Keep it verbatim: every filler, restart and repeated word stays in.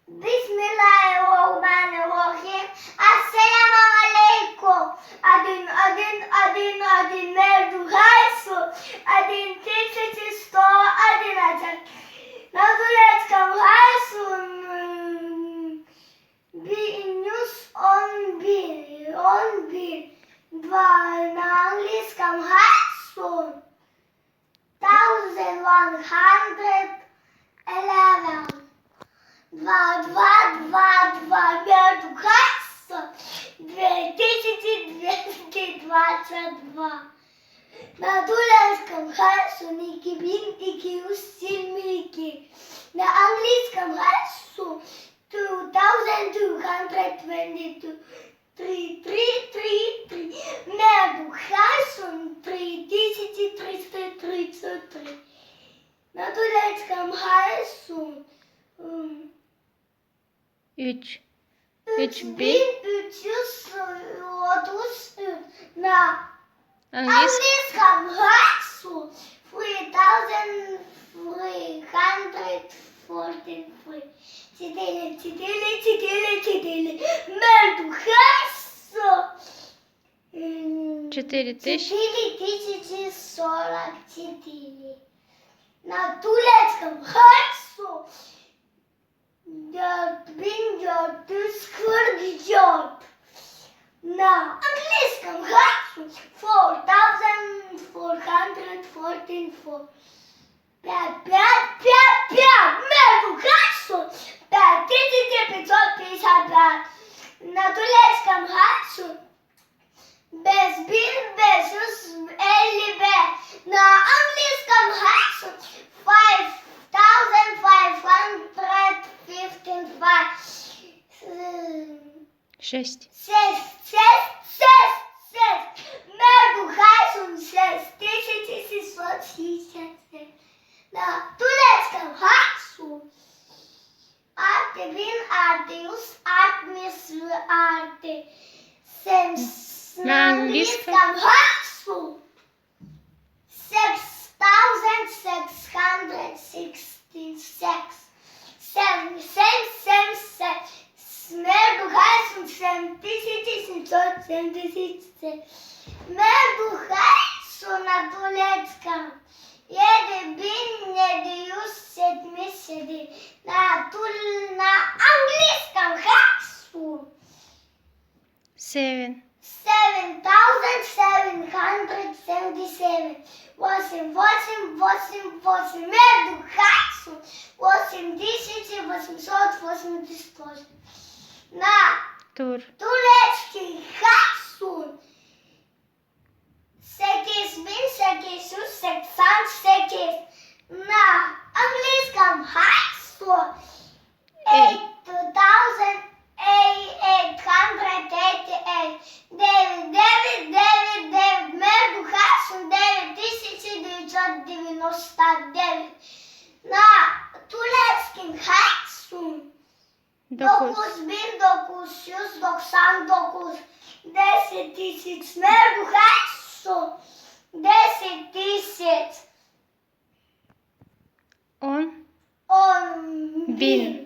Bismillahirrahmanirrahim. Ассаламу алейкум. Один, один, один, один, между хайсу. Один тысяча сто одиннадцать. На турецком хайсу, м, бинюс он бир, он бир. Два на английском хайсу. Thousand one hundred eleven. Два, два, два, два, между хайсу. Две тысячи двести двадцать два. На турецком хайсу iki bin iki yüz yirmi iki. На английском хайсу two thousand two hundred twenty two. Три, три, три, три. Между хайсу три тысячи триста тридцать три. На турецком хайсу, м, Üç. üç Üç bin üç yüz otuz üç. На Английский. английском хайсу three thousand three hundred forty three. Четыре, четыре, четыре, четыре. Между хайсу, м, Четыре тысячи. четыре тысячи сорок четыре. На турецком хайсу dört bin dört yüz kırk dört. На английском хайсу four thousand four hundred forty four. Пять, пять, пять, пять. Между хайсу пять тысяч пятьсот пятьдесят пять. На турецком хайсу beş bin beş yüz elli beş. На английском хайсу five thousand five hundred fifty five. Шесть. Шесть, шесть, шесть, шесть. Между хайсу шесть тысяч шестьсот шестьдесят семь. На турецком хайсу altı bin altı yüz altmış altı. Сем... На английском. английском хайсу six thousand six hundred sixty six. Семь, семь, семь, семь. Между хайсу семь тысяч семьсот семьдесят семь. Между хайсу на турецком yedi bin yedi yüz yetmiş yedi. На тур... на английском хайсу Seven. seven thousand seven hundred seventy seven. Восемь, восемь, восемь, восемь. Между хайсу восемь тысяч восемьсот восемьдесят восемь. На Tur. турецкий хайсу sekiz bin sekiz yüz seksen sekiz. На английском хайсу eight thousand eight hundred eighty eight. Девять, девять, девять, девять. Между хайсу девять тысяч девятьсот девяносто девять. На турецком хайсу Dokuz. dokuz bin dokuz yüz doksan dokuz. Десять тысяч. Между хайсу десять тысяч. On. On Bin.